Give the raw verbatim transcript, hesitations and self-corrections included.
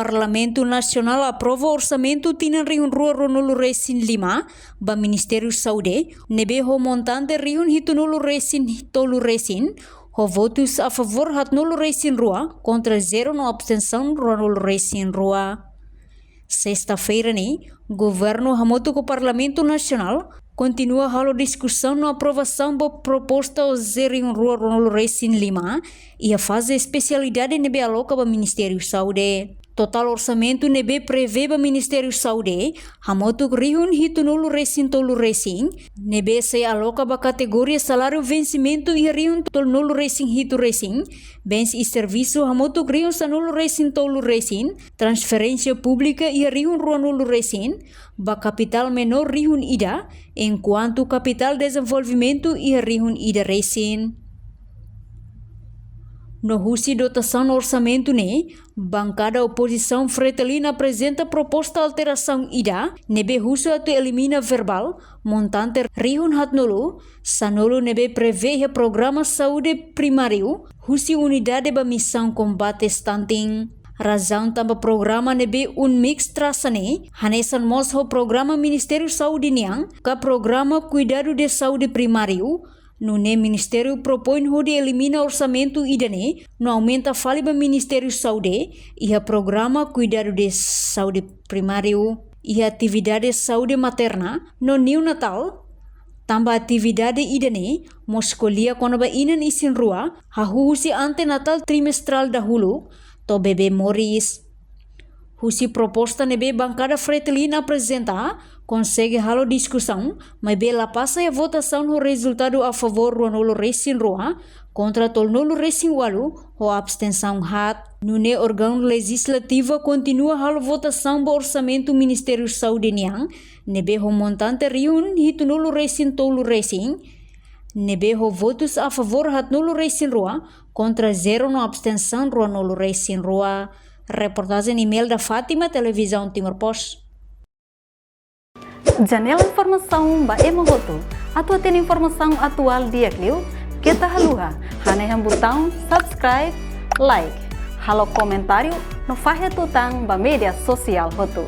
Parlamentu Nasionál aprova orsamentu tinan rihun rua ruanulu resin lima ba Ministériu Saúde, ne'ebé ho montante rihun hitunulu resin tolu resin, ho votus a favór haatnulu resin rua, kontra zero no abstensaun ruanulu resin rua. Sesta-feira ne'e, Governu hamutuk ho Parlamentu Nasionál kontinua halo diskusaun no aprovasaun ba proposta OZE rihun rua ruanulu resin lima, iha faze espesialidade ne'ebé aloka ba Ministériu Saúde. Totál orsamentu ne'ebé prevee ba Ministériu Saúde, hamutuk rihun hitunulu resin tolu resin, ne'ebé sei aloka ba kategoria saláriu vensimentu iha rihun tolunulu resin hitu resin, bens i servisu hamutuk rihun sanulu resin tolu resin, transferénsia públika iha rihun ruanulu resin, ba kapitál menór rihun ida, enkuantu kapitál dezenvolvimentu iha rihun ida resin. No husi dotasaun orsamentu ne'e, bankada opozisaun Fretilin aprezenta proposta alterasaun ida, ne'ebé husu atu elimina verbál, montante rihun haatnulu, sanulu ne'ebé prevee iha programa saúde primáriu, husi unidade ba misaun kombate stunting. Razaun tanba programa ne'ebé UNMICS trasa ne'e, hanesan mós ho programa Ministériu Saúde nian, ka programa kuidadu de saúde primáriu, nune'e Ministériu propoin hodi elimina orsamentu ida-ne'e, no aumenta fali ba Ministériu Saúde, iha programa kuidadu de saúde primáriu, iha atividade saúde materna, no neonatál, tanba atividade ida-ne'e mós ko'alia kona-ba inan isin-rua, hahú husi antenatál trimestrál dahuluk, to'o bebé moris. Husi proposta ne'ebé bankada Fretilin aprezenta, konsege halo diskusaun, maibé la pasa iha votasaun ho rezultadu a favór ruanulu resin rua, kontra tolunulu resin ualu, ho abstensaun haat. Nune'e órgaun lejislativa kontinua halo votasaun ba orsamentu Ministériu Saúde nian, ne'ebé ho montante rihun hitunulu resin tolu resin, ne'ebé ho votus a favór haatnulu resin rua, kontra zero no abstensaun ruanulu resin rua. Reportajen Imelda Fátima, Televizaun Timor Post. Janela informasaun ba ema hotu. Atu hatene informasaun atuál di'ak liu, keta haluha hanehan butaun subscribe, like, halo komentáriu no fahe tutan ba média sosiál hotu.